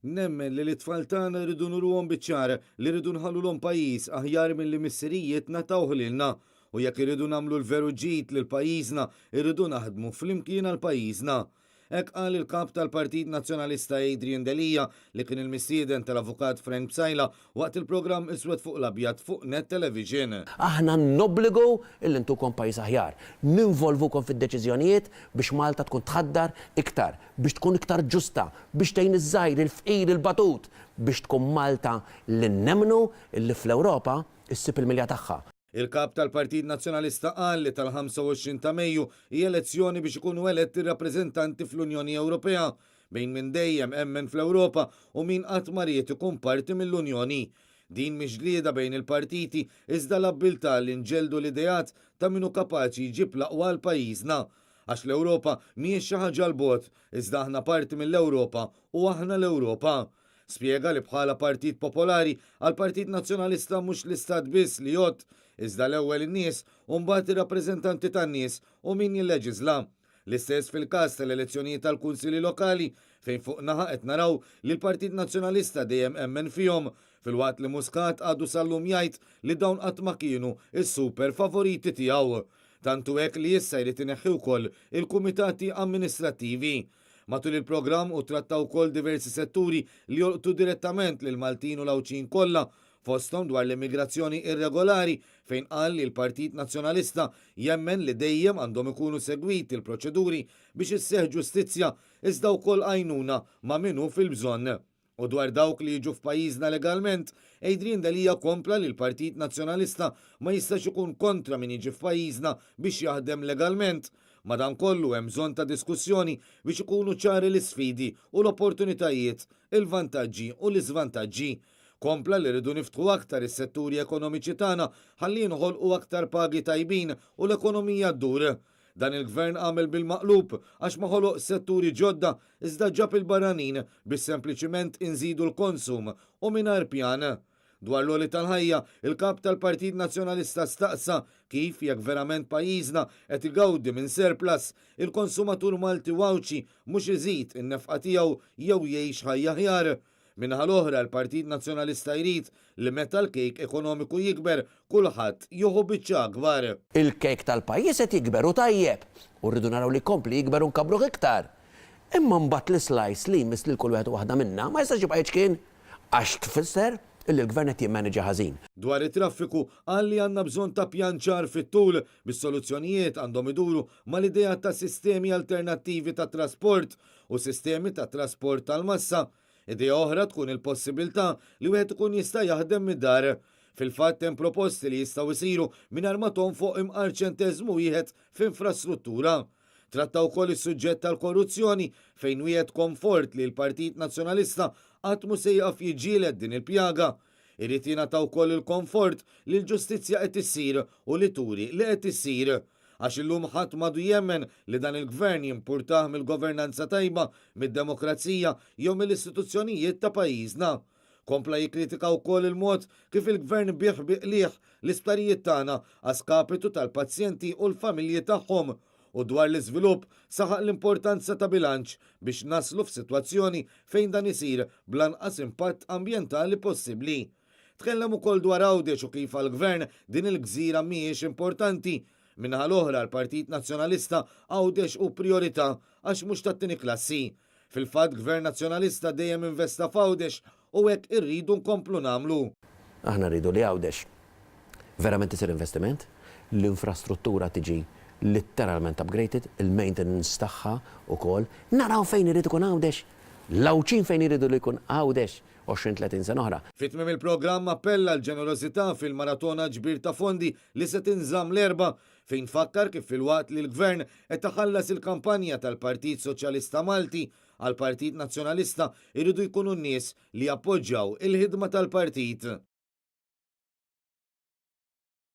Nemmen li lit-tfal tagħna rridu nuruhom biċ-ċar li rridu nħallulhom pajjiż aħjar milli missirijietna tawh lilna. U jekk irridu nagħmlu l-veru ġid lil pajjiżna, irridu naħdmu flimkien għal pajjiżna. Hekk qal il-Kap tal-Partit Nazzjonalista Adrian Delia li kien il-mistieden tal-Avukat Frank Psaila waqt il-programm Iswed fuq l-Abjad fuq Net Television. Aħna għandna obbligu illi ntukom pajjiż aħjar, ninvolvukom fid-deċiżjonijiet biex Malta tkun tħaddar iktar, biex tkun iktar ġusta, biex tgħin iż-żgħir, il-fqir, il-batut, biex tkun Malta li nemmnu illi fl-Ewropa issib il-milja tagħha. Il-Kap tal-Partit Nazzjonalista qal li tal-25 ta' Mejju hi elezzjoni biex ikunu eletti r-rappreżentanti fl-Unjoni Ewropea, bejn min dejjem emmen fl-Ewropa u min qatt ma ried ikun parti mill-Unjoni. Din mhix ġlieda bejn il-partiti iżda l-abbiltà li nġelldu l-ideat ta' min hu kapaċi jġib l-aqwa għal pajjiżna. Għax l-Ewropa mhijiex xi ħaġa 'l bogħod, iżda aħna parti mill-Ewropa u aħna l-Ewropa. Spjega li bħala Partit Popolari, għall-Partit Nazzjonalista mhux l-Istat biss li jgħodd, iżda l-ewwel in-nies u mbagħad ir-rappreżentanti tan-nies u min jilleġiżla. L-istess fil-każ tal-elezzjonijiet tal-Kunsilli Lokali, fejn fuq naħa qed naraw li l-Partit Nazzjonalista dejjem emmen fihom, filwaqt li Muscat għadu sal-lum jgħid li dawn qatt ma kienu s-super favoriti tiegħu. Tant hu hekk li issa jrid ineħħi wkoll il-kumitati amministrattivi. Matul il-programm hu tratta wkoll diversi setturi li jolqtu direttament lill-Maltin u l-Għawdxin kollha, fosthom dwar l-immigrazzjoni irregolari fejn qal li l-Partit Nazzjonalista jemmen li dejjem għandhom ikunu segwiti l-proċeduri biex isseħħ ġustizzja iżda wkoll għajnuna ma' min hu fil-bżonn. U dwar dawk li jiġu f'pajjiżna legalment, Adrian Delia kompla li l-Partit Nazzjonalista ma jistax ikun kontra min jiġi f'pajjiżna biex jaħdem legalment. Madankollu hemm bżonn ta' diskussjoni biex ikunu ċari l-isfidi u l-opportunitajiet, il-vantaġġi u l-iżvantaġġi. Kompla li rridu niftħu aktar is-setturi ekonomiċi tagħna ħalli jinħolqu aktar pagi tajbin u l-ekonomija ddur. Dan il-Gvern għamel bil-maqlub għax ma ħoloqx setturi ġodda iżda ġab il-barranin biex sempliċiment inżidu l-konsum u mingħajr pjan. Dwar l-għoli tal-ħajja, il-Kap tal-Partit Nazzjonalista staqsa kif jekk verament pajjiżna qed igawdi minn surplus, il-konsumatur Malti u Għawdxi mhux iżid in-nefqa tiegħu jew jgħix ħajja aħjar. Min-naħa l-oħra, l-Partit Nazzjonalista jrid li meta l-kejk ekonomiku jikber, kulħadd jieħu biċċa akbar. Il-kejk tal-pajjiż qed jikber u tajjeb, u rridu naraw li jkompli jikber u nkabbruh iktar. Imma mbagħad l-islice li jmiss lil kull wieħed u waħda minna ma jistax jibqa' jiċkien għax tfisser illi l-Gvern qed jimmaniġja ħażin. Dwar it-traffiku, qal li għandna bżonn ta' pjan ċar fit-tul biex soluzzjonijiet għandhom iduru mal-idea ta' sistemi alternattivi ta' trasport u sistemi ta' trasport tal-massa. Idea oħra tkun il-possibilità li wieħed ikun jista' jaħdem mid-dar. Fil-fatt hemm proposti li jistgħu jsiru mingħajr ma tonfoq imqar ċenteżmu wieħed f'infrastruttura. Tratta wkoll is-suġġett tal-korruzzjoni fejn wiegħed konfort li l-Partit Nazzjonalista qatt mhu se jieqaf jiġġieled din il-pjaga. Irid jingħata wkoll il-konfort li l-ġustizzja qed issir u li turi li qed issir. Għax illum ħadd m'għadu jemmen li dan il-Gvern jimpurtah mill-governanza tajba, mid-demokrazija jew mill-istituzzjonijiet ta' pajjiżna. Kompla jikkritika wkoll il-mod kif il-Gvern biegħ bi qligħ l-isptarijiet tagħna a skapitu tal-pazjenti u l-familji tagħhom. U dwar l-iżvilupp, saħaq l-importanza ta' bilanċ biex naslu f'sitwazzjoni fejn dan isir bl-anqas impatt ambjentali possibbli. Tkellem ukoll dwar Għawdex u kif għall-Gvern din il-gżira mhijiex importanti. Min-naħa l-oħra l-Partit Nazzjonalista Għawdex hu prijorità għax mhux tat-tieni klassi. Fil-fatt Gvern Nazzjonalista dejjem investa f'Għawdex u hekk irridu nkomplu nagħmlu. Aħna rridu li Għawdex verament isir investiment, l-infrastruttura tiġi litteralment upgraded, il-maintenance tagħha wkoll. Naraw fejn irid ikun Għawdex, l-Għawdxin fejn iridu li jkun Għawdex. 20, 30 sena oħra. Fi tmiem il-programm appella għall-ġenerożità fil-maratona ġbir ta' fondi li se tinżamm l-Erbgħa, fejn fakkar kif filwaqt li l-Gvern qed iħallas il-kampanja tal-Partit Soċjalista Malti, għall-Partit Nazzjonalista jridu jkunu n-nies li jappoġġjaw il-ħidma tal-partit.